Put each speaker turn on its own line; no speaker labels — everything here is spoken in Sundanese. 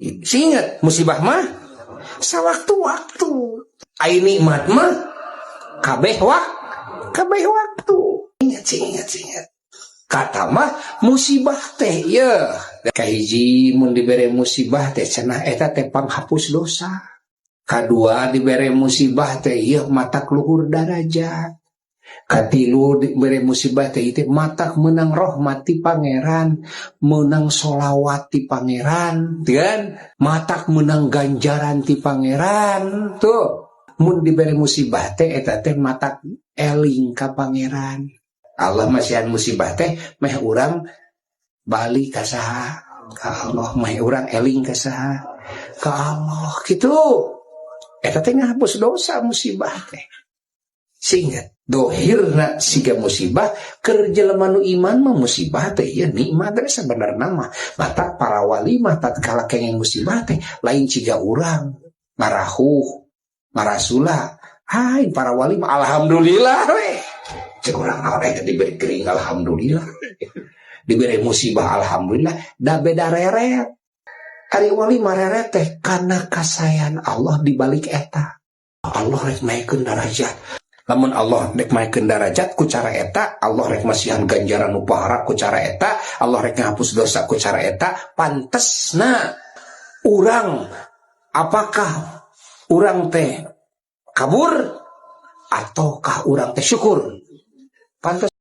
Ingat, musibah mah sawaktu-waktu. Ai nikmat mah kabeh waktu. Ingat sih, ingat sih, ingat. Kata mah musibah teh ya. Kahiji, mun dibere musibah teh cenah eta teh panghapus dosa. Kadua, dibere musibah teh ieu matak luhur darajat. Katilu, dibere musibah teh itu matak menang rahmat ti Pangeran, menang solawat ti Pangeran, kan? Matak menang ganjaran ti Pangeran. Tuh, mun dibere musibah teh eta teh matak eling ka Pangeran. Allah masihan musibah teh meh urang balik ka saha? Ka Allah. Meh urang eling ka saha? Ka Allah gitu. Eta teh ngahapus dosa musibah teh. Sehingga dohirna siga musibah, keur jelema nu iman mah musibah teh ieu nikmat teh sebenarnya mah. Matak para wali mah tatkala kenging musibah teh lain ciga urang marahuh marasula. Hai, para wali mah alhamdulillah we. Cek urang naon eta diberi kering alhamdulillah, diberi musibah alhamdulillah? Da beda reret. Ari wali mah reret teh kana kasayan Allah. Dibalik eta Allah rek naikeun darajat. Lamun Allah rek naikeun darajat ku cara eta, Allah rek masihan ganjaran nu pohara ku cara eta, Allah rek ngahapus dosa ku cara eta, pantesna urang, apakah urang teh kabur ataukah urang teh syukur? Pantes.